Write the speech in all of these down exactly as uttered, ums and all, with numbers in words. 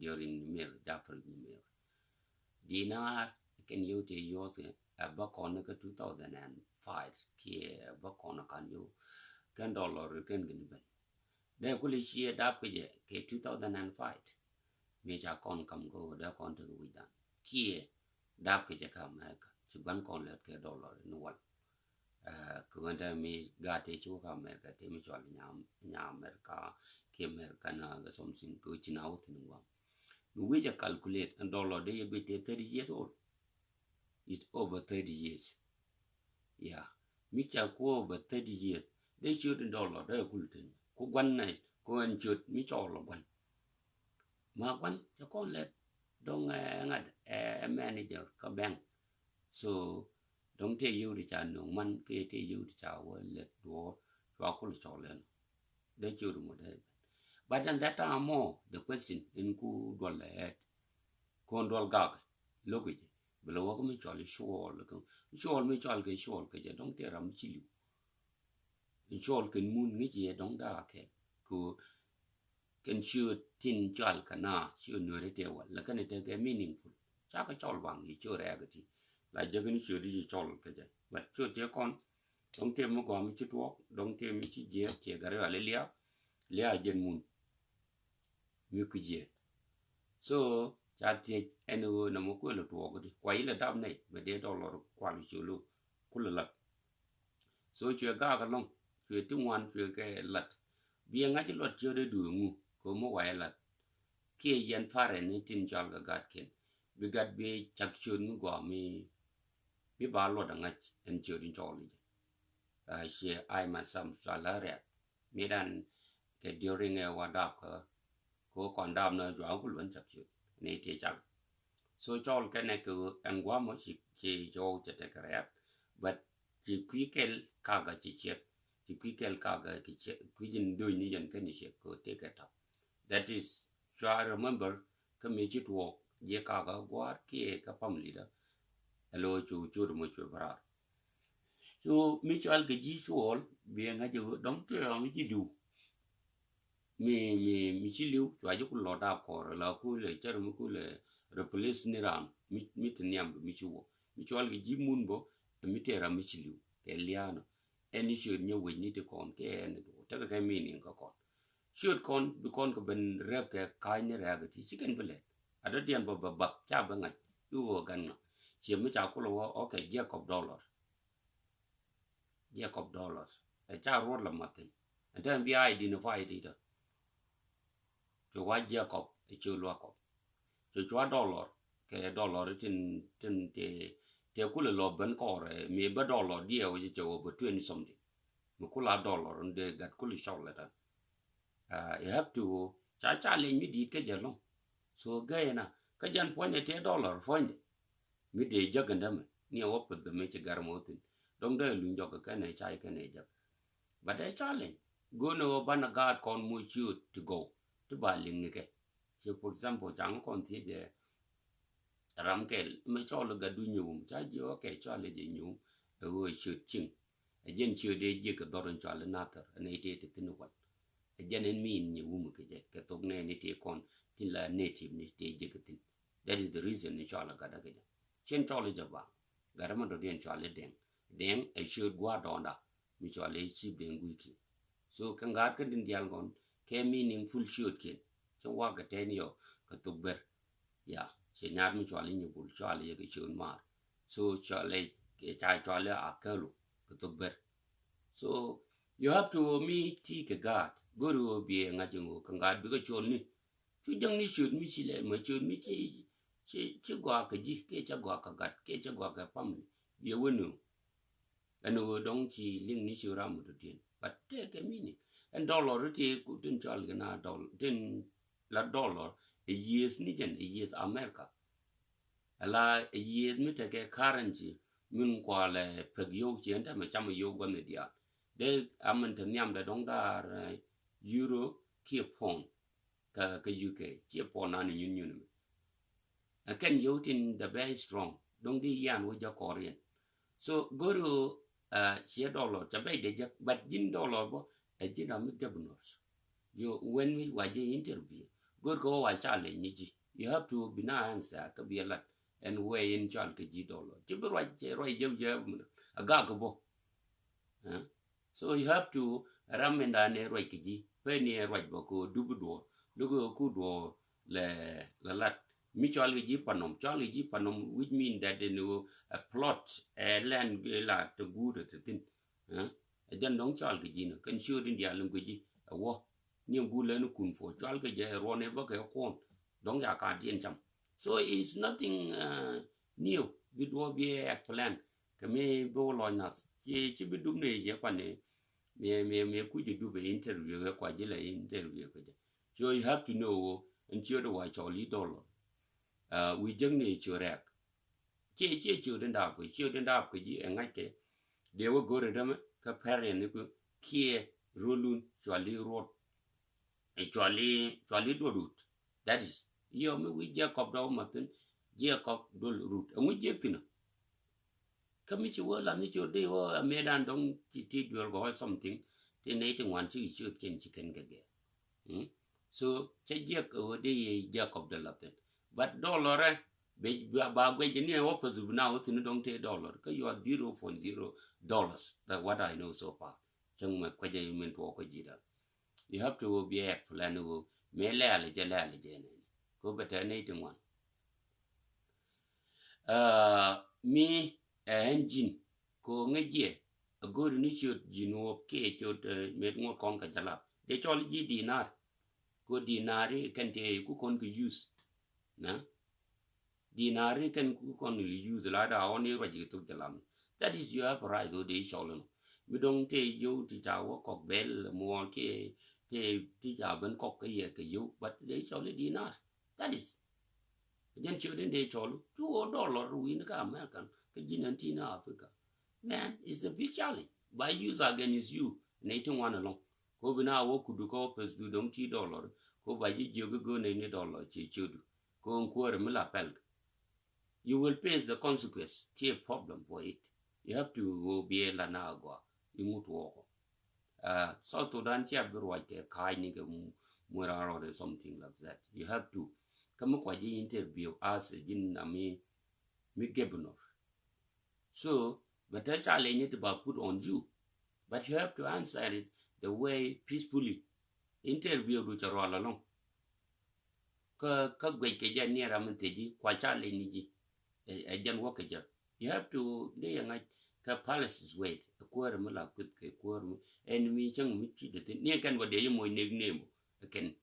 During Nimer, Jafar Nimer. Dinar kɛn yio̱w tëë yio̱wkɛ ɛ bä kɔn kä two thousand and five kiɛ ɛ bä kɔn kan yio̱w kɛn dollar kɛn gin ben. Dee kuli ciɛ dap kɛ jɛ kɛ two thousand and five. Mi ca kɔn kam kä wä dee kɔn tekɛ wi̱cdan kiɛ dap kɛ jɛ kä America ci gua̱n kɔn lɛt kɛ dollar ni wal. Kɛ ɣän te mi gaat tëë ci wä kä America tëë mi cɔal nya America kiɛ America na kɛ something kɛ ci na wä thin guam. Mi wi̱c a calculate and dollar dee yɛ bi tëë thirty years old. It's over thirty years. Yeah. Mi ca ku over thirty years dee ciöt in dollar dee kul thin ku gua̱n na ku ɛn ciöt mi cɔl gua̱n. Ma gua̱n ca kɔn lɛt dɔŋ ɛ ŋa̱t ɛ manager kä bank. So dɔŋ tëë yio̱w ti ca no̱o̱ŋ man kɛ tëë yio̱w ti ca wä lɛt duɔ̱ɔ̱r cua kul cɔl ɛn. Dee ciöt mɔ dee. But then that time more the question in ku dual ahead. Kon dual gak lokic bi lɛ wä kä mi cɔl i̱ cuɔl kä cuɔl mi cɔl kɛ cuɔl kɛ jɛ dɔŋ tëë ram mi ci li̱w. In cuɔl kɛn mun ŋi̱c yɛ dɔ̱ŋ da̱a̱ kɛl kɛ kɛn ciöt tin cual kɛ na ciöt nuɔ̱ri tëë wal la kɛn tëë kɛ meaningful. Ca kɛ cɔl baŋ yɛ ciöt rɛɛk ti la jek ni ciöt i̱ ci cɔl kɛ jɛ. But ciöt tëë kɔn dɔ̱ŋ tëë mi gɔaa mi ci tuɔɔk dɔ̱ŋ tëë mi ci jiɛɛk ciɛ gari wal i̱ liaak liaak jɛn mun. Mi kui̱ jiɛɛk. So ca thiec ɛn ɣöö nɔmɔ kuël ɛ tuɔɔk ti kua ilɛ dap nɛy bɛ dee dollar kual col ɣöö kulɛ lat. So cuɛ gaak ɛlɔ̱ŋ cuɛ ti ŋuan cuɛ kɛ lat. Biɛ ŋa̱c i̱ luɔt ciöt ɛ duëë ŋu kɛ ɣöö mi wac ɛ lat. Kiɛ yɛn parent ni tin cɔal kɛ gatkiɛn bi gat bi cak ciöt mi gɔaa mi mi ba luɔt ɛ ŋa̱c ɛn ciöt in cɔɔl i̱ jɛ. Ciɛ ai ma sam cɔal ɛ rɛ̈t. Mi dan kɛ during ɛ wa dap kä ko kɔn dap nɔ jua kul wen cak ciöt ni ti cak. So cɔl kɛnɛ kɛ ɛn guamɔ ci ci cɔw cɛ tek rɛt. But ci kui̱ kɛl kaka ci ciɛk ci kui̱ kɛl kaka ki ciɛk kui̱ jin döny ni jɛn kɛn ciɛk ko tekɛ tap. That is cua remember kä mi ci tuɔɔk jiɛ kaka gua̱a̱r kiɛ kä family da. Ɛ lo̱ cu cu rɛ mɔ cuɛ bä raar. So mi cual kɛ ji̱ cuɔl biɛ ŋa̱c ɛ ɣöö dɔ̱ŋ tëë ram mi ci diw. Mi mi mi ci li̱w cua ji̱ ku lɔt a kɔr la ku lɛ cär mi ku lɛ replace ni ram mi mi ti nhiam kɛ mi ci wä mi cual kɛ ji̱ mun bä. Mi tëë ram mi ci li̱w kɛ lia̱a̱nɔ. Ɛn ni ciöt nyɛ wec ni ti kɔn kɛ ɛn ni ti wä tekɛ kɛ meaning kä kɔn. Ciöt kɔn bi kɔn kɛ ben rɛp kɛ ka̱a̱c ni rɛ̈ɛ̈k ti ci kɛn bi lɛt. A dɔ̱diɛn bä bä bak ca bä ŋa̱c i̱ ɣöö gan ŋa. Ciɛ mi ca kulɛ wä okay Jacob dollar. Jacob dollars ɛ ca ruɔt la mathin. Ɛn tɛn bi a identify ti tɔ. Ci wa Jacob ɛ ci luak kɔp. Ci cua dollar kɛ dollar tin tin te te kulɛ lɔ ben kɔr mi bä dollar diɛ wä ci cɛ wä bä twenty something. Mi kula dollar in de gat kuli cɔl lɛ tan. You have to ca ca leny mi dit kä jɛ lɔŋ. So gɛy na kä jɛn puɔ̱nydɛ tëë dollar puɔ̱nydɛ. Mi dee jäk in dämɛ ni a wä peth bɛ mi ci gɛr mɔ thin. Dɔŋ dee luny jɔk kɛ kɛn ɛ cay kɛn ɛ jäk. But ɛ ca leny go̱o̱n ɛ wä banɛ gaat kɔn moc ciööt ti gɔw ti ba liŋ ni kɛ. Ci for example ca ŋä kɔn thiec ɛ ram kɛl mɛ cɔl ɛ gat du nyuum ca jiɛ wä kɛ cɔl ɛ jɛ nyuum ɛ ɣöö ciöt ciŋ. Ɛ jɛn ciöt dee jiek kɛ dhɔr in cɔal in nathɛr ɛn ɛ tëë ti thin wal. Ɛ jɛn ɛn mi in nyɛ wumɛ kɛ jɛ kɛ thok nɛ ni tëë kɔn tin la native ni tëë jiek kɛ thin. That is the reason ni cɔal a gat a kɛ jɛ cien cɔl i jɛ ba gat a ma dɔ̱diɛn cɔal i dɛŋ. Dɛŋ ɛ ciöt gua̱a̱r dɔɔnda mi cɔal i cip dɛŋ gui̱c ki̱n. So kɛ ŋa̱a̱t kä din diaal gɔn kɛ meaningful ciöötkiɛn. Cä wak kɛ tɛn yɔ kɛ thok ber. Ya cɛ nyaat mi cual inyɛ bul cual yɛ kɛ ciöön maar. So cual ɛ ca cual ɛ a kɛlu kɛ thok ber. So you have to mi ti kɛ gaat go̱ri wä biɛ ŋa̱c in wä kɛ gaat bikɛ cuɔl ni. Cu jäŋ ni ciöt mi ci lɛ mɛ ciöt mi ci ci ci gɔaa kɛ ji̱ kɛ cä gɔaa kɛ gat kɛ cä gɔaa kɛ family biɛ wä ni wä. Ɛn ɣöö dɔ̱ŋ ci liŋ ni ci ram mi dɔ̱diɛn. But tëëkɛ meaning ɛn dollar ti tin cɔal kɛ na dollar tin la dollar ɛ yieth ni jɛn ɛ yieth America. Ala ɛ yieth mi tekɛ currency min kualɛ pek yio̱w ci ɛn tɛmɛ cam ɛ yio̱w gua̱n ni diaal. Dee amin te nhiam dee dɔ̱ŋ daar euro kiɛ pound. Kä kä U K ciɛ puɔn nan inyun nyun mi. Ɛ kɛn yio̱w tin the very strong dɔ̱ŋ di yan wä jɛ kɔr yɛn. So go̱ri wä ciɛ dollar ca bɛc dee jɛ but ji̱n dollar bä ɛ ji̱n ram mi governors. Yo when mi wa jɛ interview Go̱r kɛ wä wa challenge ni ji̱. You have to bi na answer kä bi a lat. Ɛn wee in cɔal kɛ ji̱ dollar. Ci bi ruac, ruac jɛp jɛp mi a gak kɛ bɔ. Eh? So you have to ram in da ni ruac kɛ ji̱. Pɛ ni ruac bɔ kɛ dup duɔ. Luk kɛ ku duɔ lɛ, lɛ lat. Mi cɔal kɛ ji̱ panom. Cɔal kɛ ji̱ panom, which mean that in a plot, ɛ land la te guut te thin. Eh? Ɛ jɛn dɔŋ cɔal kɛ ji̱ nɔ. Kɛn ciöt in diaal in kɛ ji̱. Ɛ wä. Ni gulɛ ni kun fo cɔal kɛ jɛ ruɔn ɛ bä kɛ kuɔn. Dɔŋ ya ka diɛn cam. So it's nothing, uh, new. Bi duɔ bi ɛ plan. Kɛ mi bi wä lɔc nath. Ci, ci bi dum ni jɛ kuan ni. Mi, mi, mi kuc jɛ du bɛ interview kɛ kua jɛ lɛ interview kɛ jɛ. So you have to know, ɛn ciöt wa cɔl i̱ dollar. Uh, wi jek ni ciöt rɛk. Ciɛ, ciɛ ciöt in daap kɛ, ciöt in daap kɛ ji̱ ɛ ŋa̱c kɛ. Dee wä go̱r in dämɛ kä pɛr yɛn ni kɛ kiɛ ruɔlun cuali ruɔt. Ɛ cuali, cuali duɔt rut. That is, yɔ mi wi̱c Jacob dɔw mathin, Jacob duɔt rut. Ɛŋu jiɛk thin ɔ? Kä mi ci wä la ni ciöt dee wä a mëë dan dɔŋ ti, ti duel gɔ something. Ti nɛy ti ŋuan ci ciöt kɛn ci kɛn kɛ gɛr. Mm? So cɛ jiɛk ɛ wä dee yɛ Jacob de la thin. But dollar ɛ, bɛ, ba, ba guɛc ni ɛ wä pɛ dhub na wä thin dɔŋ tee dollar. Kä you are zero point zero dollars. That's what I know so far. Cäŋ mɛ kuecɛ min tuɔɔk kä ji̱ dal. You have to wä bi ɛ plan wä. Mëë lɛɛl jɛ lɛɛl jɛ nɛn. Kɛ wä bɛ tɛ nɛy ti ŋuan. Uh, mi ɛ ɛn ji̱n. Kɛ ɣöö ŋäc jiɛ a go̱o̱ri ni ciöt ji̱ nuɔɔp kiɛ ciöt, eh, met ŋuɔ̱t kɔn kɛ jɛ lap. Dee cɔl ji̱ dinar. Kɛ ɣöö dinar i̱ kɛn tëë ku kɔn kɛ use. Nä? Dinar i̱ kɛn ku kɔn kɛ use la daa ɣɔn i̱ ruac kɛ thok jɛ lam. That is you have a right ɣöö dee cɔl inɔ. Mi dɔ̱ŋ tëë yio̱w ti ca wä kɔk bɛl muɔɔr kiɛ tëë ti ca ben kɔk kä yɛ kɛ yio̱w. But dee cɔl i̱ dinar. That is. Jɛn ciöt in dee cɔl cu ɣöö dollar wi̱n kä American kä ji̱n ɛn tin Africa. Man, it's a big challenge. Ba use against you. Nɛy ti ŋuan ɛlɔ̱ŋ. Ko bi na wä kudu kä office du dɔ̱ŋ ti dollar. Ko ba ji̱ jiök i̱ go̱o̱r nɛy ni dollar ciɛ ciötdu. Ko ɛn kuäärɛ mi la pɛl. You will face the consequence. Ti a problem for it. You have to go bi ɛ la na agɔa. Iŋu tuɔɔkɔ. Uh, South Sudan cia bi ruac kɛ ka̱a̱cni kɛ mu-, muer arɔt or something like that. You have to. Kä mi kua ji̱ interview as a ji̱n ami mi governor. So, but that challenge ni ti ba put on you. But you have to answer it the way peacefully. Interview du ca rual along. Kä, kä guec kɛ jɛ ni ram mi thiec ji̱ kua challenge ni ji̱. Ɛ, ɛ jɛn wä kɛ jɛ. You have to, dee yɛ ŋa̱c kɛ policies wet. Ɛ kuäärɛ mi la kueth kɛ kuäärɛ mi. Ɛn mi cäŋ mi ci dee thin. Ni kɛn wä dee yɛ moc nek nem. Ɛ kɛn.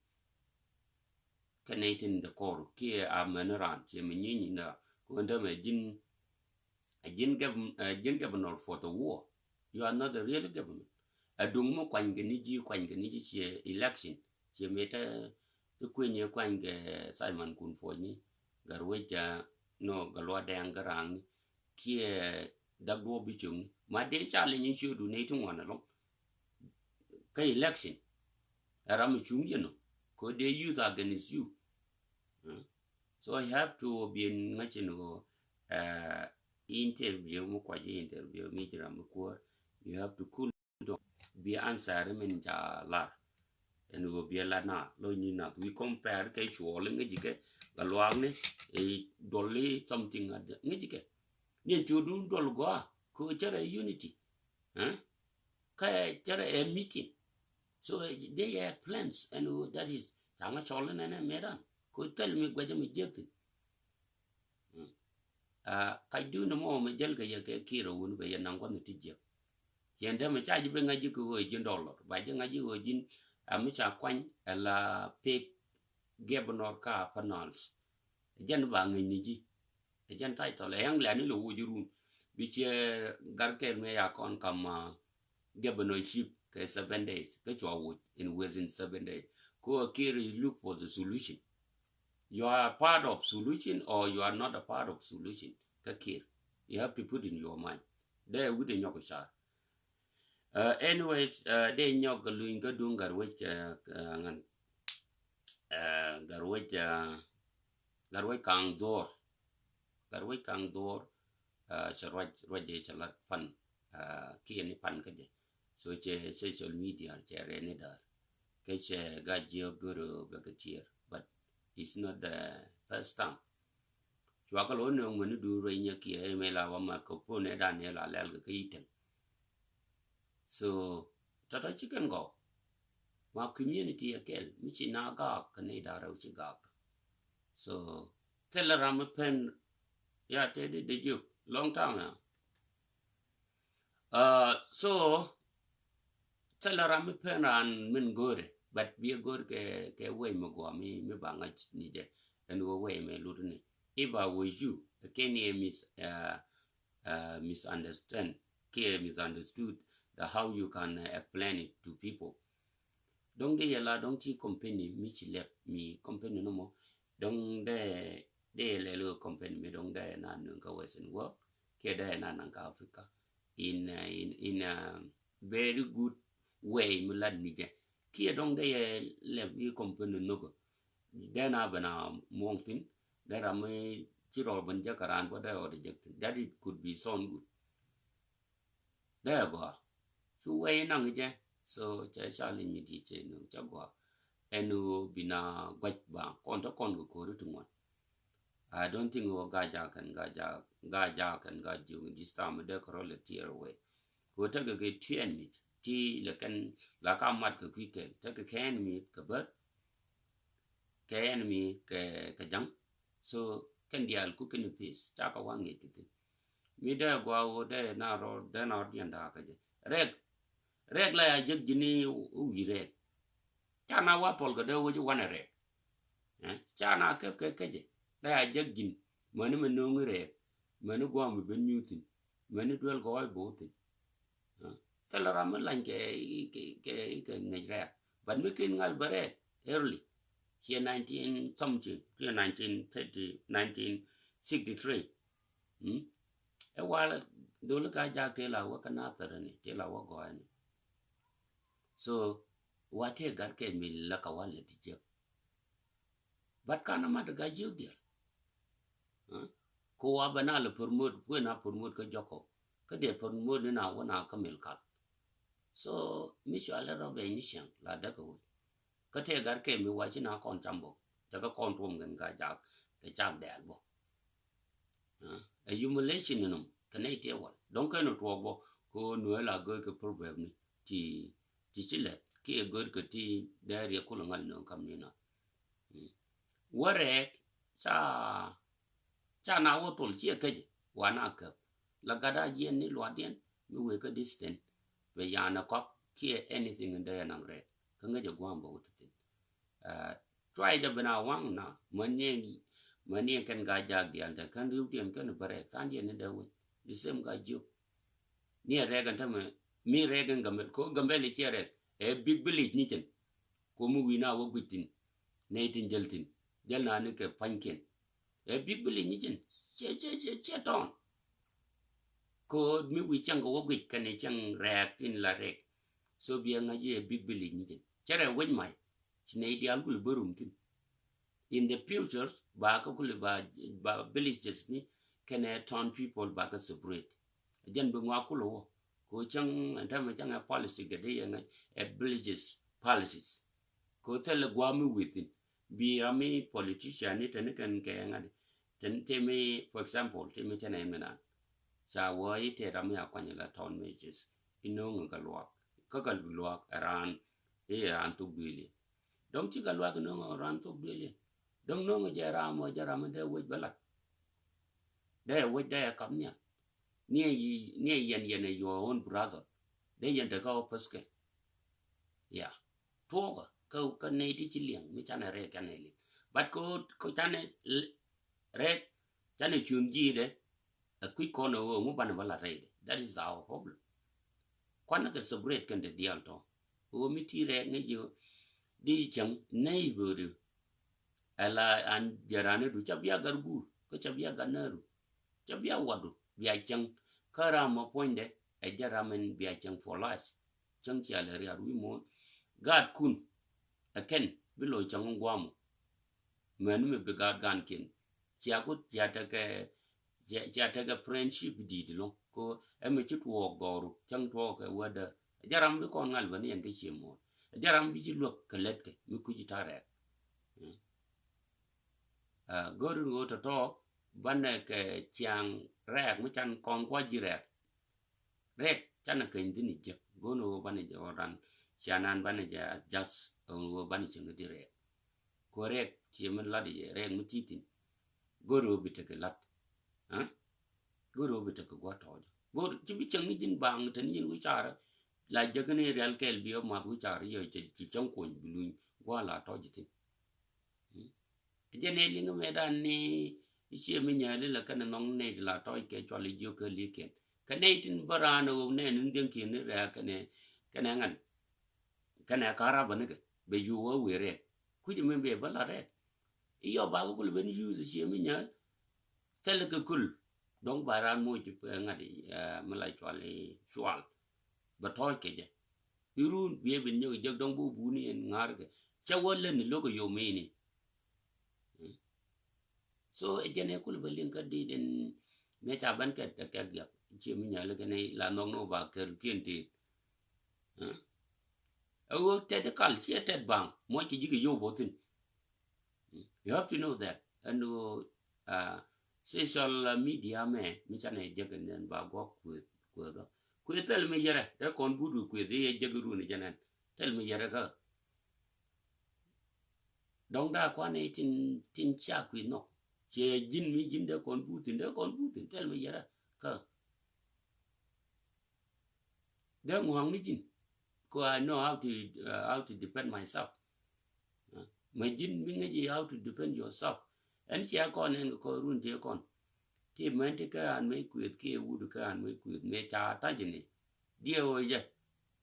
Kɛn nɛy tin dee kɔr. Kiɛ a mɛn ran. Ciɛ mi nyinyi na. Kɛ wä dämɛ ji̱n A ji̱n gov-, a ji̱n governor for the war. You are not a real government. A duŋ mi kuany kɛ ni ji̱, kuany kɛ ni ji̱ ciɛ election. Ciɛ mi te, te kueny yɛ kuany kɛ Simon Kun Puɔ̱ny ni. Gat wec, a, no, gat luɔt dɛŋ kä raŋ ni. Kiɛ dak duɔ̱ɔ̱p bi cio̱ŋ ni. Ma dee challenge in ciötdu nɛy ti ŋuan ɛlɔ̱ŋ. Kä election. Ɛ ram mi cuŋ yɛn nɔ. Kɛ dee use against you. Mm. So I have to be in ŋa̱cin ɣöö, uh, interview mi kuac interview mi ji̱ ram mi kuäär. You have to cool down. Bi answer min ca lar. Ɛn ɣöö bi ɛ lat na lo nyi nath. We compare kɛ cuɔl ŋäc kɛ gat luaak ni, ɛ, duɔl i̱ something ŋäc kɛ. Ni cu dun duɔl gɔaa. Kɛ cɛ rɛ unity. Eh? Kä cɛ rɛ ɛ meeting. So, eh, they have plans and, uh, that is, ca ŋa cɔl inɛnɛ mëë ran. Ko thil mi guɛcä mi jiäk thi̱n. Mm. Ah, kac dun mɔ mi jäl kɛ yɛ kɛ Kiir a wun bɛ yɛ naŋ gua̱n ti jiäk. Ciɛn dämɛ ca ji̱ bi ŋa̱c ji̱ kɛ ɣöö ji̱n dollar. Ba ji̱ ŋa̱c ji̱ ɣöö ji̱n, ah, mi ca kuany, ala pek governor ka panels. Jɛn ba ŋäc ni ji̱. Ɛ jɛn title ɛ England ni lɛ woc run. Bi ciɛ gar kɛl mi ya kɔn kam, uh, governorship kɛ seven days. Kä cua woc in within seven days. Ko a Kiir is look for the solution. You are a part of solution or you are not a part of solution. Kä Kiir. You have to put in your mind. Dee wut ɛ nyɔk car. Uh, anyways, uh, dee nyɔk kɛ luny kä duŋ gat wec, uh, uh, ŋan. Uh, gat wec, uh, gat wec kaŋ dhuɔr. Gat wec kaŋ dhuɔr, uh, cɛ ruac, ruac dee cɛ lat pan, uh, kiɛ ni pan kä jɛ. So cɛ social media cɛ rɛn ni da̱a̱r. Kɛ cɛ gat jiɛ gör bɛ kɛ tiɛɛr. But It's not the first time. Cua kɛ lɔ nööŋ mɛni duur ruec nyɛ kiɛ ëë mëë la wä mat kɛ puɔ̱nɛ dan ëë la lɛl kɛ kä yi̱ täŋ. So tɔ̱tɔ̱ ci kɛn gɔw. Ma community ɛ kɛl mi ci na gaak kɛ nɛy da̱ŋ rɛw ci gaak. So thilɛ ram mi pen ya te di de jiök long time ya. Uh, so thilɛ ram mi pen raan min go̱o̱rɛ, but biɛ go̱o̱r kɛ, kɛ wec mi guɔ mi, mi ba ŋa̱c ni jɛ. Ɛn wä wec mi lut ni. If I was you, kɛn yɛ mis, uh, uh, misunderstand kiɛ misunderstood the how you can, uh, explain it to people. Dɔ̱ŋ dee yɛ la dɔ̱ŋ ti company mi ci lɛp mi company ni mɔ dɔ̱ŋ dee, dee yɛ lɛl kɛ company mi dɔ̱ŋ dee na nöŋ kä Western world kiɛ dee na naŋ kä Africa in, uh, in, in a very good way mi lat ni jɛ. Kiɛ dɔ̱ŋ dee yɛ lɛp i̱ company nhökä dee na ben a muɔŋ thin dee ram mi ci rɔɔr ben jɛ kɛ raan bä dee ɔt jɛ thin that it could be sound good. Dee gɔaa. Cu wɛy naŋ jɛ. So cɛ ca liŋ mi di̱i̱t cɛ nöŋ cɛ gɔaa. Ɛn ɣöö bi na guac ba kɔn te kɔn kɛ ko̱ri ti ŋuan. I don't think ɣöö ga jaak kɛn ga jaak, ga jaak kɛn ga jiök in this time dee kɛ rɔ lɛ tear away. Ɣöö tekɛ kɛ ti ɛn mi ti lɛ kɛn la ka mat kɛ kui̱ kɛl tekɛ kɛ ɛn mi kɛ bär. Kɛ ɛn mi kɛ, kɛ jaŋ. So kɛn diaal ku kɛn i̱ peace ca kɛ waŋ ŋi̱i̱c kɛ thi̱n. Mi dee gɔaa ɣöö dee na rɔ, dee na rɔ diɛn da̱a̱ kä jɛ. Rɛk, rɛk la ya jek ji̱n i̱ wi̱i̱ rɛk. Ca na wa thɔl kɛ dee wec i̱ wanɛ rɛk. Eh, ca na kɛp kɛ kä jɛ la ya jek ji̱n mäni mɛ nööŋ i̱ rɛk mäni gua̱a̱m i̱ ben nyuuth thi̱n mäni duel gɔɔy bo̱o̱ thi̱n. Thilɛ ram mi lany kɛ, kɛ, kɛ, kɛ ŋäc rɛɛk. But mi ken ŋal bä rɛɛk early. Ciɛ nineteen something, ciɛ nineteen thirty, nineteen sixty-three. Hmm? Ɛ wal dholi ka jak tëë la wä kä nathɛrɛ ni, tëë la wä gɔɔyɛ ni. So wa tëë gat kɛ mi la ka wal lɛ ti jek. But kan amat ga jiök diɛl. Ko wa bɛ na lɛ promote, kuɛ na promote kä jɔkɔ. Kä dee promote ni na wä na kä mil kal. So mi cua lɛ rɔ bɛ ni ciaŋ la däk kɛ wec. Kä tëë gat kɛ mi wa ci na kɔn cam bok tekɛ kɔn tuɔm kɛn ka jak kɛ cak dɛɛl bok. Ɛ humiliation ni nom kɛ nɛy tëë wal dɔ̱ŋ kɛn tuɔɔk bok. Ko nuɛ la gör kɛ proverb ni ti, ti ci lɛt kiɛ gör kɛ ti dee riɛk kulɛ ŋal nööŋ kam ni na. Wä rɛɛk ca, ca na wä thol ciɛ käcɛ wa na käp. La gat a jiɛn ni luaatdiɛn mi wëë kä distance bɛ yan ɛ kɔk kiɛ anything in dee naŋ rɛɛk kä ŋäcɛ gua̱a̱m bɛ wä ti thin. Cuay jɛ ben a waŋ na mäni, mäni kɛn ga jaak diaal te kɛn riwdiɛn kɛn bɛ rɛɛk thandiɛn ni dee wec the same ga jiök. Ni ɛ rɛɛk ɛn tämɛ mi rɛɛk ɛn Gambɛl ko Gambɛl i̱ ciɛ rɛɛk ɛ big village ni cɛn. Ko mi wi̱i̱ na wä guic thi̱n nɛy tin jäl thi̱n jäl na ni kɛ pa̱nykiɛn. Ɛ big village ni cɛn ciɛ, ciɛ, ciɛ, ciɛ tɔn. Ko mi wi̱i̱ cäŋ kɛ wä guic kɛn i̱ cäŋ rɛɛk tin la rɛɛk. So biɛ ŋa̱c i̱ ɛ big village ni cɛn cɛ rɛɛk wec mac. Ci nɛy diaal kul bä rum thi̱n. In the futures ba kä kul ba, ba villages ni kɛnɛ town people ba kä separate. Jɛn bi ŋɔak kul wä ko cäŋ ɛn tämɛ cäŋ ɛ policy kɛ dee yɛ ŋa̱c ɛ villages policies. Ko thilɛ gua̱a̱ mi within bi ram mi politician ni teni kɛn kɛ ŋa̱t teni temi for example temi cɛn ɛn mi naan. Ca wä i̱ tëë ram mi a kuany la town majors i̱ no̱o̱ŋ kɛ luaak kä kɛ luaak ɛ raan i̱ ɛ raan thok duëëliɛn. Dɔ̱ŋ cikɛ luaak i̱ no̱o̱ŋ ɛ raan thok duëëliɛn. Dɔ̱ŋ no̱o̱ŋ jɛ ram ɔ jɛ ram in dee wec bä lat. Dee wec dee kap nhial. Niɛ yi, niɛ yɛn yɛn ɛ your own brother. Dee yɛn te kä ɔ pɛskɛ. Ya tuɔɔkä kä, kä nɛy ti ci liɛŋ mi canɛ rɛɛk canɛ liɛŋ. But kä, kä canɛ rɛɛk canɛ cuun ji̱i̱dɛ. Ɛ kui̱c kɔn ɛ ɣöö ŋu banɛ bä la rɛydɛ. That is our problem. Kuanɛ kɛ separate kɛn te diaal tɔ ɣöö mi ti rɛɛk ŋäc ji̱ di cäŋ neighbor. Ɛla an jɛ rani du ca bia gat guur kä ca bia gat nääru. Ca bia watdu bia cäŋ kä ram mɔ puɔ̱nydɛ ɛ jɛ ram in bia cäŋ for life. Cäŋ cia lɛ riat wi̱i̱ muɔ̱ɔ̱n. Gaatkun ɛ kɛn bi lo̱c cäŋ in gua̱a̱mɔ. Mɛn mi bi gaat gankiɛn cia ku cia tekɛ, cia, cia tekɛ friendship di̱i̱t lo̱ŋ ko ɛmɛ ci tuɔɔk dhɔru cäŋ tuɔɔk kɛ wädä. Jaram bi kɔn ŋal bä ni ɛn kä cie muɔ̱ɔ̱n jaram bi ci luäk kɛ lät kɛ mi kuci ta̱rɛɛk. Go̱o̱ri ɣöö tɔ̱tɔ̱ banɛ kɛ ciaŋ rɛɛk mi can kɔn kua̱ ji̱ rɛɛk. Rɛɛk canɛ keny thi̱n i̱ jiäk go̱o̱ri ɣöö banɛ jɛ ɣöö ran cianan banɛ jɛ adjust ɣöö banɛ cieŋ i̱ ti rɛɛk. Kuɛ rɛɛk cie mi lat i̱ jɛ rɛɛk mi ti̱ti̱n. Go̱o̱ri ɣöö bi tekɛ lat. Go̱o̱ri ɣöö bi tekɛ gua̱ tɔ̱ɔ̱c. Go̱o̱ri ci bi cieŋ ni ji̱n baŋ te ni ji̱n wi̱caarä. La jäk ni rial kɛɛl bi ɣä math wi̱caarä yɛ ci cäŋ kuɔny bi luny gua̱ la tɔ̱ɔ̱c thi̱n. Jɛn ɛ liŋ mɛ dan ni i̱ cie mi nyääli la kɛnɛ nhɔŋ nɛy ti la tɔ̱ɔ̱c kɛ cual i̱ jiök kä li̱i̱kiɛn. Kɛ nɛy tin bä raan ɛ ɣöö nɛn in dhiäŋkiɛn ni rɛ̈ɛ̈ kɛnɛ kɛnɛ ŋan. Kɛnɛ ka̱ra̱ bä nikɛ bɛ yuɔk wä wëë rɛɛk. Kui̱c mi bɛ bä la rɛɛk. I̱ yɔ ba kɛ kul ben yuuth i̱ cie mi nyääl. Thɛl kɛ kul dɔ̱ŋ ba raan moc ŋa̱t mi la cual i̱ cual. Bɛ tɔ̱ɔ̱c kɛ jɛ. Irun biɛ bin nyɔk jek dɔŋ bä buni en ŋa̱r kɛ cɛ wä leni lo̱k kɛ yom ini. So ɛ jɛn ɛ kul bä liŋ kä dit in mɛ ca bän kɛ kɛ giak cie mi nyali kɛ ni la nhɔk ni wä ba kɛr kiɛn tit. Ɛ wä tɛt kal cie tɛt baŋ muɔc kɛ ji̱ kɛ yow bä thin. You have to know that. Ɛn ɣöö social media mɛ mi canɛ jek ɛn ba guɔk kueth kueth ɔ kueth thil mi yɛrɛ ɛ kɔn but wi̱i̱ kueth i̱ yɛ jek run jɛn ɛn thil mi yɛrɛ kä. Dɔŋ daa kuan i̱ tin tin cia kui̱ nhɔk ciɛ ji̱n mi ji̱n dee kɔn but thin dee kɔn but thin thil mi yɛrɛ kä. Dee ŋua̱a̱ŋ ni ji̱n. Ko I know how to how to defend myself. Mɛ ji̱n mi ŋäci how to defend yourself. Ɛn cia kɔn ɛn kɛ kɔn run ti kɔn ti mɛn ti kä an mɛ kueth kiɛ wut kä an mɛ kueth mɛ ca ta̱c ni. Diɛ wee jɛ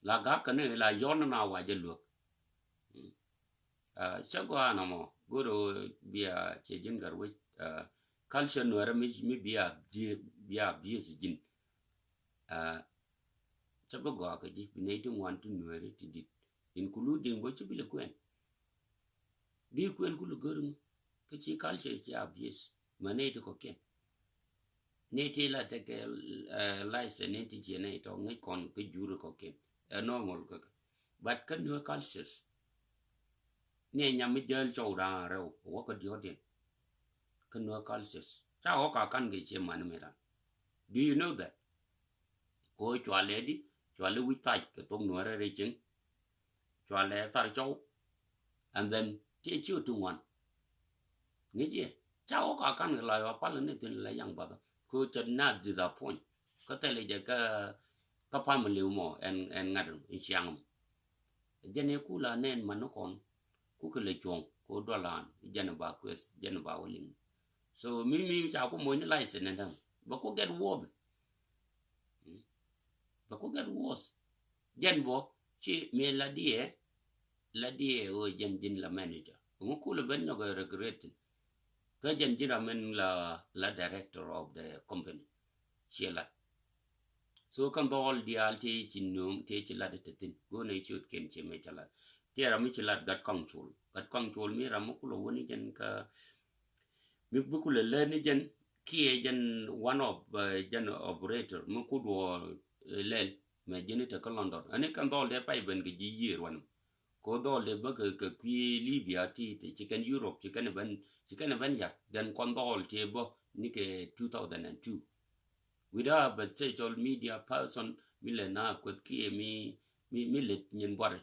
la gak kɛ ni la yɔn na wa jɛ luäk. Cä gɔaa nɔmɔ go̱o̱r ɣöö bia cɛ ji̱n gat wec. Culture nuɛrɛ mi bia bia bieth ji̱n. Cä bi gɔaa kɛ ji̱ bi nɛy ti ŋuan ti nuɛri ti di̱t including bä ci bi lɛ kuɛn. Bi kuɛn kulɛ gör mi kä ci culture ci abuse mɛ nɛy ti kɔkiɛn. Nɛy ti la tekɛ license nɛy ti ciɛ nɛy tɔ ŋäc kɔn kä juri kɔkiɛn ɛ normal kä. But kä nuɛ cultures ni ɛ nyam mi jäl cɔw da̱a̱n rɛw wä kä diɔ̱kdiɛn. Kä nuɛ cultures ca wä ka kan kɛ ciɛ mani mi ran. Do you know that? Ko cualɛ di cualɛ wi̱c thac kɛ thok nuɛrɛ rɛ cieŋ. Cualɛ thar cɔw. And then tiɛ ciö ti ŋuan. Ŋi̱ciɛ ca wä ka kan kɛ la yɔ pal ni thin la yaŋ bath. Ko cɛ na disappoint kä thɛlɛ jɛ kä kä family mɔ ɛn ɛn ŋa̱t in ciaŋ mɔ. Jɛn i̱ kula nɛn man ni kɔn ku kɛ lɛ cuɔ̱ŋ ko dɔlan jɛn ba kueth jɛn ba wä liŋ. So mi mi ca ku moc ni license ni däŋ bɛ ku get worth. Bɛ ku get worth. Jɛn bɔ ci mi la diɛ la diɛ ɣöö jɛn ji̱n la manager ŋu kulɛ ben nyɔk ɛ regret. Kä jɛn ji̱n ram in la la director of the company. Ciɛ lat. So kɛn dhɔl diaal tëë ci nööŋ tëë ci lat ite thi̱n go̱o̱n ɛ ciöt ken ciɛ mɛ ca lat. Tëë ram mi ci lat gat kɔŋ col gat kɔŋ col mi ram mi kulɛ wä ni jɛn kä mi bi kulɛ lät ni jɛn kiɛ jɛn one of jɛn operator mi kut wä lɛl mɛ ji̱n ite kä London. Ani kɛn dhɔl dee pay ben kɛ ji̱ yiër wanɔ. Ko dhɔl dee bä kɛ kɛ kui̱ Libya ti ci kɛn Europe ci kɛn ben ci kɛn ben yak then kɔn dhɔl ti bä ni kɛ two thousand and two. Without bɛ social media person mi lɛ na kueth kiɛ mi mi mi lɛ nyin buari.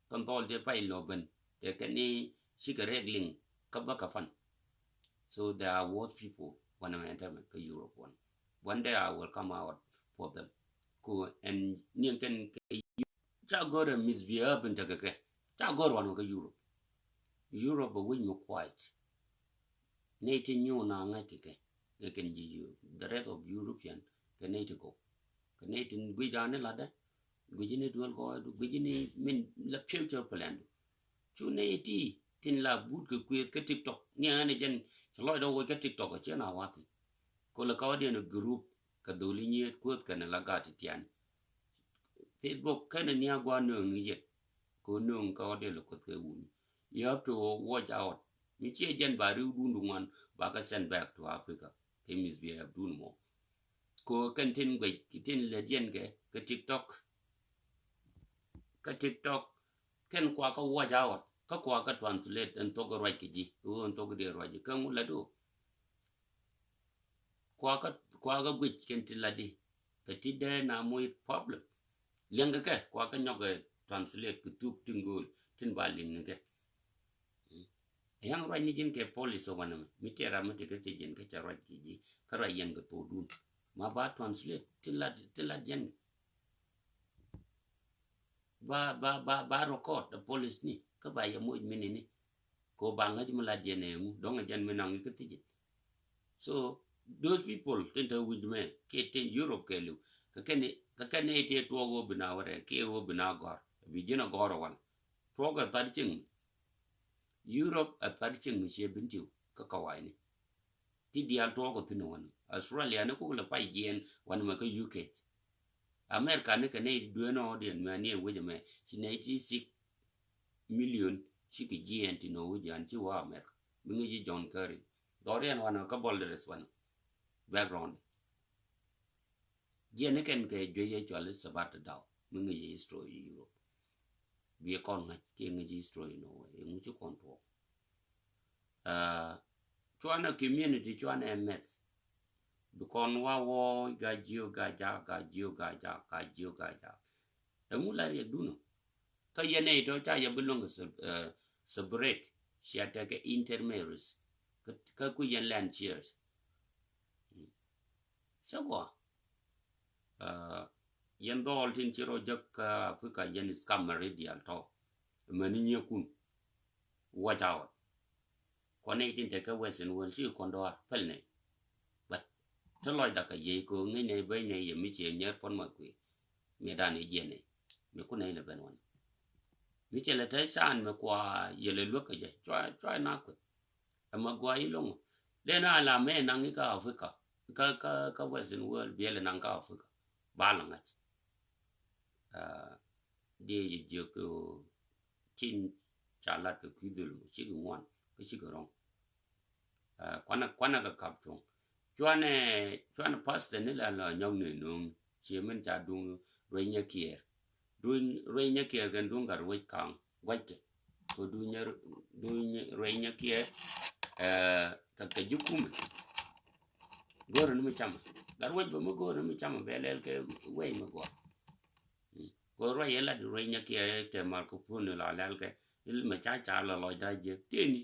Kɔn dhɔl dee pay lɔ ben tɛ kɛn ni ci kɛ rɛk liŋ kä bä kɛ fan. So they are worse people wanɛ mɛ tɛmɛ kä Europe wanɛ. One day I will come out for them. Ko ɛn niɛn kɛn kɛ ca gɔrɛ misbehave in tekɛ kɛ ca gɔr wan kɛ Europe. Europe a wi̱c mi kuac. Nɛy ti nyuun a ŋa̱c kɛ kɛ kɛ kɛn ji̱ Europe the rest of European kɛ nɛy ti kɔk kɛ nɛy ti guic raan ni latdɛ guic ni duel kɔɔdu guic ni min la future plan du. Cu nɛy ti tin la but kɛ kuëth kɛ TikTok ni ɣän jɛn ci lɔcdɛ woc kɛ TikTok a ciɛn a wathi. Ko lɛ kɔɔdiɛn group kɛ dholi nyiet kuëth kɛn la gat ti tian. Facebook kɛn ni a gua nööŋ ni yet. Ko nööŋ kɔɔdiɛn lɛ kuëth kɛ wuni. You have to watch out. Mi ciɛ jɛn ba riw dun du ŋuan ba kɛ send back to Africa. Kɛ misbehave dun mɔ. Ko kɛn tin guec tin lɛ diɛn kɛ kɛ TikTok. Kä TikTok kɛn kua kä watch out. Kä kua kä translate ɛn thok ruac kɛ ji̱, ɣöö ɛn thok diɛ ruac ji̱ kä ŋu la do. Kua kä, kua kä guic kɛn ti la di. Kä ti dee na moc problem. Liɛŋ kɛ kɛ, kua kä nyɔk ɛ translate kɛ thuk tin gööl, tin ba liŋ ni kɛ. Ɛ yaŋ ruac ni ji̱n kɛ police ɔ wanɛ mɛ. Mi tɛɛra mi ti kä ti ji̱n kä ca ruac kɛ ji̱, kä ruac yɛn kɛ thok dun. Ma ba translate, tin la, tin la diɛn. Ba, ba, ba, ba record the police ni, kä ba yɛ moc mi ni ni. Ko ba ŋäc mi la diɛn ɛ ŋu, dɔŋ ɛ jɛn mi naŋ ikä thi̱ji̱n. So, those people, tin te wi̱c mɛ, kiɛ tin Europe kɛ liw. Kä kɛn, kä kɛn ɛ ti tuɔɔk ɣöö bi na wärɛ, kiɛ ɣöö bi na gɔ̱r. Bi ji̱n a gɔ̱r ɛ wan. Tuɔɔk ɛ thar cieŋ mi. Europe ɛ thar cieŋ mi ciɛ bin tiw, kä kawai ni. Ti diaal tuɔɔk ɔ thi̱n ɛ wan. Australia ni kuk lɛ pay jiɛɛn wan mɛ kä U K. America ni kɛ nɛy dueeni ɔ diɛn mɛ ni ɛ wec ɛmɛ. Ci nɛy ti six million ci kɛ jiɛɛn ti nɔ wec an ci wä America. Mi ŋi̱ci John Kerry. Dhɔriɛn wan kä Borders wan. Background. Jiɛn ni kɛn kɛ juey yɛ cual i̱ Sabat Daw. Mi ŋi̱ci history Europe. Bi kɔn ŋa̱c kiɛ ŋi̱ci history nɔ wec. Ɛ ŋu ci kɔn tuɔɔk. Aa, cuanɛ community, cuanɛ mɛth. Bi kɔn wa wä Gaa-jiök Gaa-jaak, Gaa-jiök Gaa-jaak, Gaa-jiök Gaa-jaak. Ɛŋu la riɛk dunɔ? Kä yɛn ɛ itɔ ca yɛ bi luäŋ kɛ sub-, ɛ, separate. Cia tekɛ intermarriages. Kä, kä ku yɛn land shares. Cä gɔaa. Aa, yɛn dhɔɔl tin ci rɔ jek kä Africa yɛn scammer diaal tɔ. Mɛni nyiekun. Watch out. Kɔn nɛy tin te kä Western world ci kɔn dɔaar pɛl nɛy. But te lɔcda kɛ yiey kɛ ŋäc nɛy beny nɛy yɛ mi ciɛ nyɛr puɔ̱n ma kuëë. Miɛ dan i̱ jiɛn nɛy mi kun nɛy lɛ ben wan. Mi cɛ lɛ te can mi kua yɛ lɛ luäk kɛ jɛ cua, cua na kueth. Ɛmɛ gua i̱ loŋ. Dee na la mɛ naŋ i̱ kä Africa. Kä, kä, kä Western world biɛl naŋ kä Africa. Ba la ŋa̱c. Aa, diɛ jiök tin ca lat kɛ kui̱ dhul mɔ cikɛ ŋuan kä cikɛ rɔŋ. Aa, kuanɛ, kuanɛ kɛ kap cuɔ̱ŋ. Cuanɛ, cuanɛ pastor ni la la nyɔk ni nuŋ. Cie min ca duŋ rueny nyɛ kiɛɛr. Duŋ rueny nyɛ kiɛɛr kɛn duŋ gat ruec kaŋ guackɛ. Kɛ duŋ nyɛ, duŋ nyɛ rueny nyɛ kiɛɛr. Aa, kɛ kɛ ji̱ kumɛ. Go̱o̱r ni mi camɛ. Gat ruec bɛ mi go̱o̱r ni mi camɛ bɛ lɛl kɛ wec mi gɔaa. Kɛ ruac yɛ lat ruac nyɛ kiɛ tɛ mar kɛ puɔ̱n ni la lɛl kɛ il mɛ ca car la lɔc da jiɛ teni.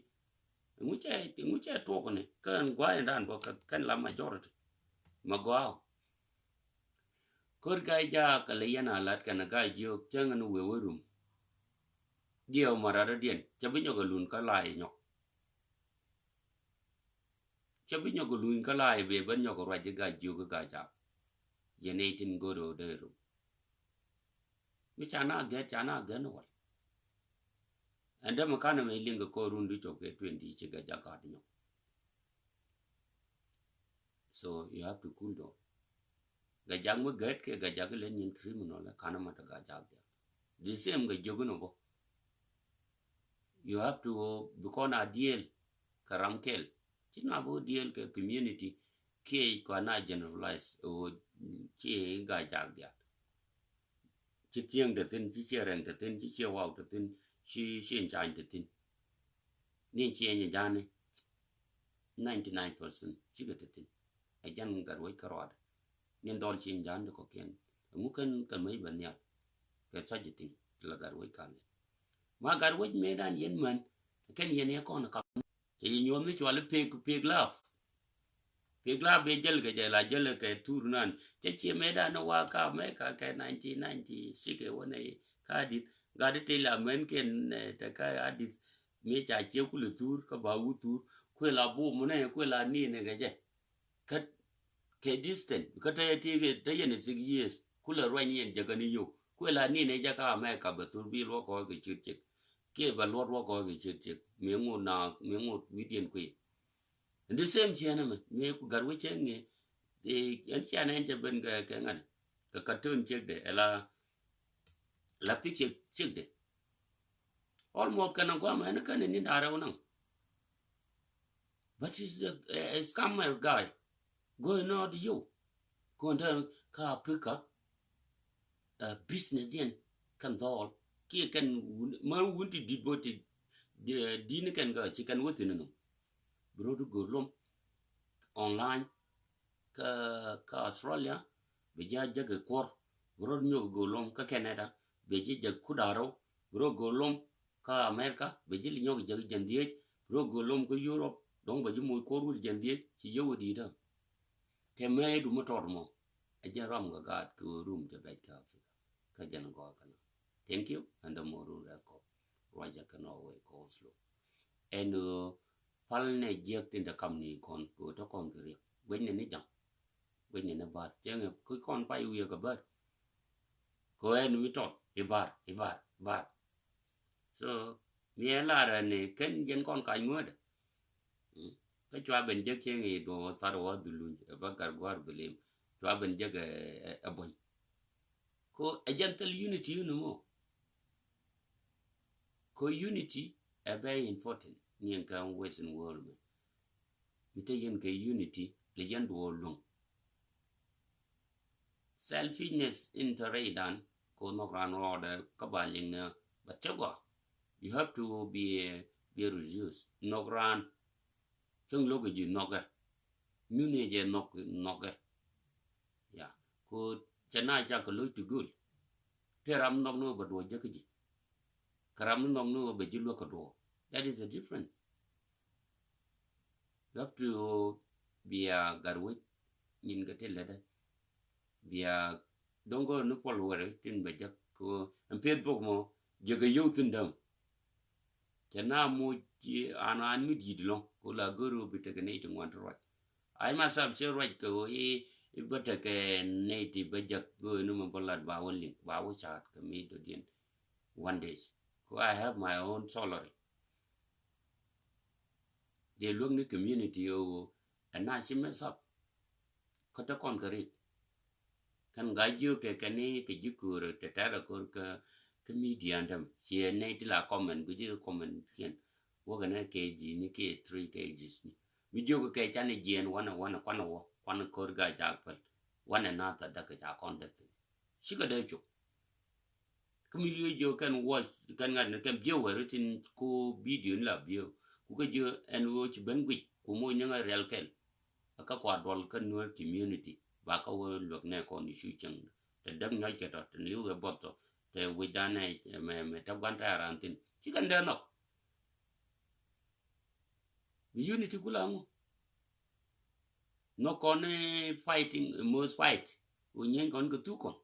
Ŋu cɛ, ŋu cɛ tuɔk ni kɛ ɛn gua̱a̱c in dan bä kɛ kɛn la majority. Mɛ gɔaa. Kör Gaa-jaak kɛ lɛ yɛn a lat kɛn a Gaa-jiök cäŋ ni wee wee rum. Diɛw ma rat diɛn cɛ bi nyɔk a lun kä la yɛ nyɔk. Cɛ bi nyɔk luny kä la i̱ bee ben nyɔk ruac i̱ Gaa-jiök i̱ Gaa-jaak. Yɛn i̱ tin go̱o̱r i̱ dee rum. Mi ca na gɛt, ca na gɛt ni wal. Ɛn dämɛ kanɛ mɛ liŋ kɛ kɔr run di cɔk kɛ twenty ci Gaa-jaak gat nyɔk. So you have to cool down. Gaa-jaak mi gɛt kɛ Gaa-jaak ilɛ nyin criminal ɛ kanɛ ma te Gaa-jaak dial. The same Gaa-jiök inɔ bä. You have to bi kɔn a deal kɛ ram kɛl. Ci na bi deal kɛ community kiɛ kɔn a generalize ɛ wä ci Gaa-jaak dial. Ci thiäŋ te thin, ci ciɛ rɛŋ te thin, ci ciɛ waw te thin, ci ciɛ cany te thin. Ni ciɛ nyi jani ninety nine percent cikɛ te thin. Ɛ jan gat wec kärɔadɛ. Ni dhɔl ci nyi jani kɔkiɛn. Ɛŋu kɛn kɛ mec bɛ nhial. Kɛ such a thing ti la gat wec kal. Ma gat wec mëë dan yɛn män kɛn yɛn yɛ kɔn kap. Cɛ yɛ nyuɔth mi cual i̱ pek, pek lap. Pek lap bɛ jäl kɛ jɛ la jäl kɛ tur nan. Cɛ ciɛ mëë dan ni wa ka mɛ ka kɛ nineteen ninety six ɛ wä nɛ ka dith. Gat i̱ tëë la mɛn kɛn, ɛ, tɛ ka a dith. Mëë ca ciɛ kulɛ thur kä ba wut thur kuël a bum nɛ kuël a ni nɛ kɛ jɛ. Kä kɛ distance kä te ti te yɛn six years kulɛ ruany yɛn jɛ kɛ ni yo kuël a ni nɛ jɛ ka mɛ ka bɛ thur bi luɔk kɔɔk kɛ cir cik. Kiɛ bɛ luɔt luɔk kɔɔk kɛ cir cik mi ŋut na mi ŋut wi̱diɛn kui̱. And the same ciɛ nɛ mɛ mi ku gat wä cɛ ŋiɛ. Ɛn ciɛ nɛ ɛn cɛ ben kɛ ŋa̱t kɛ cartoon cik dɛ ɛla la picture cik dɛ. Almost kɛn a guam ɛn kɛn ni da̱rɛ wä naŋ. But he's a, a, a scammer guy. Going out you. Going down ka Africa. Uh, business diɛn kɛn dhɔl kiɛ kɛn wun, ma wun ti dit bɔ ti di̱n kɛn kä ci kɛn wä thi̱n inɔ. Bi rot go̱o̱r luɔm online kä, kä Australia, bi jɛ jäk ɛ kuɔr. Bi rot nyɔk go̱o̱r luɔm kä Canada, bi jɛ jäk kut arɔw. Bi rot go̱o̱r luɔm kä America, bi jɛ nyɔk jäk jɛn dhiec. Bi rot go̱o̱r luɔm kä Europe, dɔ̱ŋ bɛ jɛ moc kuɔr wut jɛn dhiec, ci yɛ wä di̱i̱t ɛ. Kɛ mɛ i̱ dum mi tɔt mɔ, ɛ jɛn ram kɛ gaat kɛ ɣöö rum cɛ bɛc kä Africa kä jɛn gɔɔy kɛn. Thank you, ɛn dämuɔɔrun rɛth kɔ. Ruacɛ kɛ Norway kɛ Oslo. Ɛn ɣöö pal nɛ jiäk tin te kam ni kɔn kɛ ɣöö te kɔn kɛ riɛk. Guecnɛ ni jaŋ. Guecnɛ ni bar. Cɛ ŋɛ ki kɔn pay wiɛ kɛ bar. Kɛ ɣöö ɛn mi tɔt i̱ bar, i̱ bar, bar. So mi ɛ lar ɛn ni kɛn jɛn kɔn kac ŋuädɛ. Kä cua ben jek cieŋ i̱ duɔ̱ɔ̱k thar wä dhuluny ɛ bä gat gua̱a̱r bi lim. Cua ben jek ɛ, ɛ, ɛ buɔ̱ny. Ko ɛ jɛn thil unity ni mɔ. Ko unity ɛ very important ni ɛn kä Western world mɛ. Mi te yɛn kɛ unity lɛ yɛn duɔ̱ɔ̱k luŋ. Selfishness in te rɛydan ko nhɔk raan rɔɔdɛ kä ba liŋ ni bɛ te gɔaa. You have to be, be reduced. Nhɔk raan cäŋ lo̱k ji̱ nhɔkɛ. Nyuth ni jɛ nhɔk nhɔkɛ. Ya ko cɛ na cak kɛ lo̱c ti göl. Te ram nhɔk ni bɛ duɔ̱ɔ̱k jäk ji̱. Kɛ ram nhɔk ni bɛ ji̱ luäk kɛ duɔ̱ɔ̱k. That is the difference. You have to bia gat wec nyin kɛ ti lätdä. Bia do̱ŋ gör ni puɔl wɛrɛ tin bɛ jäk ko ɛn pieth bok mɔ jɛ kɛ yio̱w thi̱n däŋ. Cɛ na moc an an mi di̱i̱t lɔ̱ŋ ko la gör ɣöö bi tekɛ nɛy ti ŋuan ti ruac. I myself cɛ ruac kɛ ɣöö i̱ bä tekɛ nɛy ti bä jäk gör ni mɛ bä lat ba wä liŋ ba wä ca̱a̱t kɛ mi dɔ̱diɛn one days. Ko I have my own salary. Dee luäk ni community ɣöö ɛn na ci mess up. Kä te kɔn kɛ rik. Kɛn gaa jiök tɛ kɛn ni kɛ ji̱ köörä tɛ tɛ̈rɛ köör kä, kä media ɛn tämɛ ciɛ nɛy ti la comment bi ji̱ comment kiɛn. Wäkɛ nɛ kg ni kiɛ three kgs ni mi jiök kɛ can ni jiɛɛn wanɛ wanɛ kuanɛ wä kuanɛ köör gaa jaak päl. Wanɛ na thadäk kɛ ca kɔn däk thin cikɛ dee cuk. Kä mi liöö jiök kɛn watch kɛn ŋa̱t ni kɛn bieu wɛr itin ko video ni la bieu. Ku kä jiök ɛn ɣöö ci ben guic ku moc ni ŋa̱ riɛl kɛl. Kä kua duɔl kä Nuer community ba kä wä luäk nɛ kɔn i̱ cu cieŋ. Te däk nyɔc kɛ tɔ te li̱w kɛ buɔth tɔ te wi̱cdan nɛ mɛ mɛ te gua̱n tɛ̈r an thi̱n ci kɛn dee nhɔk. Bi unity kula ŋu. Nhɔk kɔn ni fighting most fight. Ku nyieeny kɔn kɛ thuk kɔn.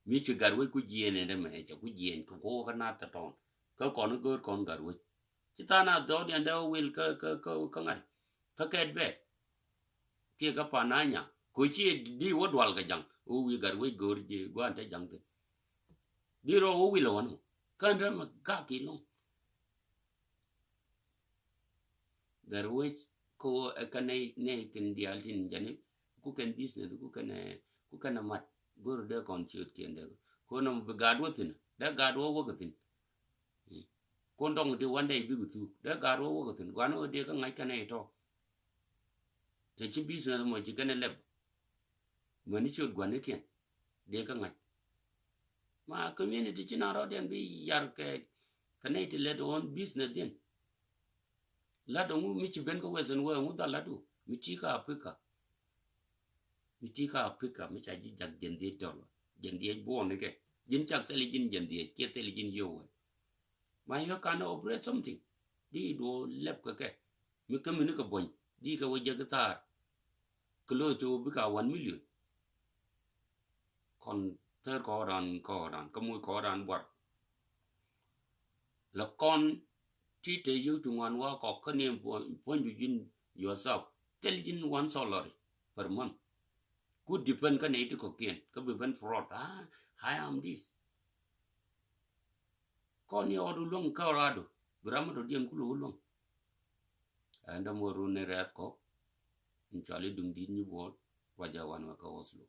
Mi ci gat wec ku jiɛɛn in dämɛ cɛ ku jiɛɛn kɛ ku wä kä nath tɛ tɔn. Kä kɔn i̱ gör kɔn gat wec ci tha̱a̱ŋ a dhɔɔdiɛn dee wä wil kä kä kä kä ŋa̱t. Kä kɛt bɛ kiɛ kä pan a nya ko ci di wä dual kɛ jaŋ wä wi̱i̱ gat wec gör ji̱ gua̱a̱n te jaŋ thin. Di rɔ wä wil ɛ wän kä in dämɛ gak i̱ lɔŋ. Gat wec ko ɛ kɛn nɛ nɛ kɛn diaal tin jani ku kɛn business ku kɛn ɛ ku kɛn ɛ mat gor dee kɔn ciöt kiɛn dee ko nɔm bi gaat wä thin dee gaat wä wä kɛ thin. Kun dɔŋ ti wan dee bi ku thuk dee gaat wä wä kɛ thin guan wä dee kä ŋa̱c kɛn ɛ tɔ. Te ci business mɔ ci kɛn ɛ lɛp mɛn ni ciöt guan ni kiɛn dee kä ŋa̱c. Ma community ci na rɔɔdiɛn bi yar kɛ kɛ nɛy ti lɛt ɣɔn business diɛn. Lat ŋu mi ci ben kä Western world ŋu dhal lat wu mi ti kä Africa. Mi ti kä Africa mi ca ji̱ jak jɛn dhiec dɔl wä jɛn dhiec buɔɔn ni kɛ ji̱n cak thil ji̱n jɛn dhiec kiɛ thil ji̱n yio̱w wä. Ma yio̱w kan operate something di duɔ lɛp kɛ kɛ mi kä mi ni kɛ buɔ̱ny di kɛ wä jek thaar. Close to bika one million. Kɔn thɛr kɔɔdan kɔɔdan kä muc kɔɔdan buar. La kɔn ti te yio̱w ti ŋuan wa kɔk kä ni puɔ̱ny du ji̱n yourself. Thil ji̱n one salary per month. Ku depend kä nɛy ti kɔ̱kiɛn kä bi ben fraud. Ah, I am this. Kɔn ni ɣɔt wä luäŋ kä ɣɔt adu bi ram mi dɔ̱diɛn ku lo̱k wä luäŋ. Ɛn dämuɔɔrun ni rɛ̈th kɔ in cɔal i̱ duŋ di̱t nyi buɔɔl ruacä wanɛ kä Oslo.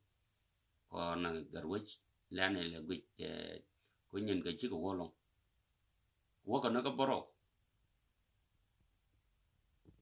Kɔn gat wec lɛn ilɛ guic kɛ ku nyin kɛ cikɛ wä lɔŋ. Wäkɛ ni kä bärɔw